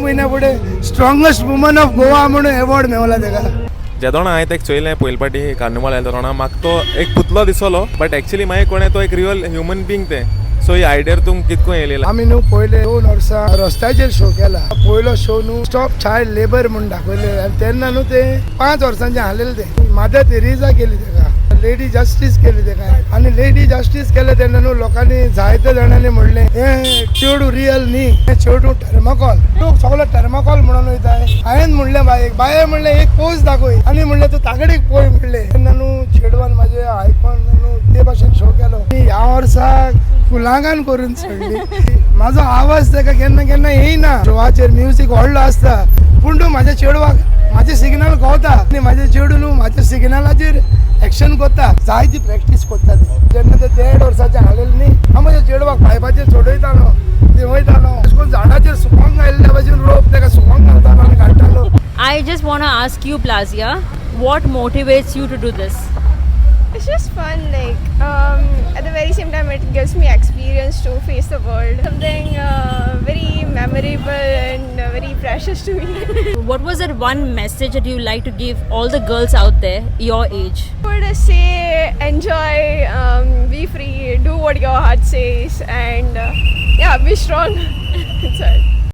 म्हयन्या फुडें स्ट्रॉंगस्ट woman of Goa म्हणून एवॉर्ड मेवला तेका. जेदोणा हांवें तेका चोयलें पयले पाटी कार्निवाल आयलो तेदोणा, म्हाका तो एक पुतलो दिसलो, बट एक्चुली मागीर कोणें तो एक रियल ह्युमन बींग तें. सो ही आयडिया तुमकां कितको येयली? आमी न्हू पयले 2 वर्सां रस्त्याचेर शो केला. पयलो शो न्हू स्टॉप चायल्ड लेबर म्हूण दाखयले आनी तेन्ना न्हू ते 5 वर्सांचे आसलेले ते मादर तेरेजा केली तेका, लेडी जस्टीस केली तेका. आनी लेडी जस्टीस केलें तेन्ना न्हू लोकांनी, जायते जाणांनी म्हणलें, हें चेडूं रियल न्ही, हें चेडूं थर्माकॉल, लोक सगलो थर्माकॉल म्हणून वयताय. हांवें म्हणलें बायक, बाये म्हणलें, एक पोज दाखय आनी म्हणलें, तूं तागडीक पळय म्हणलें. तेन्ना न्हू चेडवान म्हाजें आयकोन न्हू ते भाशेन शो केलो. ह्या वर्सा फुलांगान करून सोडली. म्हाजो आवाज ताका केन्ना केन्ना येयना. शोवाचेर म्युजीक व्हडलो आसता, पूण तूं म्हाज्या चेडवाक म्हाजें सिग्नल कळता आनी म्हाजें चेडूं न्हू म्हाज्या सिग्नलाचेर एक्शन करता. जायती प्रॅक्टीस करता ते. जेन्ना ते 1.5 वर्साचें आसलेलें न्ही, हांव म्हाज्या चेडवाक पायपाचेर चडयतालो, देंवयतालो, अशें करून झाडाचेर सुकोंक घायिल्ल्या भाशेन रोप ताका सुकोंक घालतालो आनी काडटालो. I just want to ask you, Blazia, what motivates you to do this? It's just fun. Like at the very same time, it gives me experience to face the world. Something very memorable and very precious to me. What was that one message that you like to give all the girls out there your age? I would say enjoy, be free, do what your heart says, and yeah, be strong. That's it.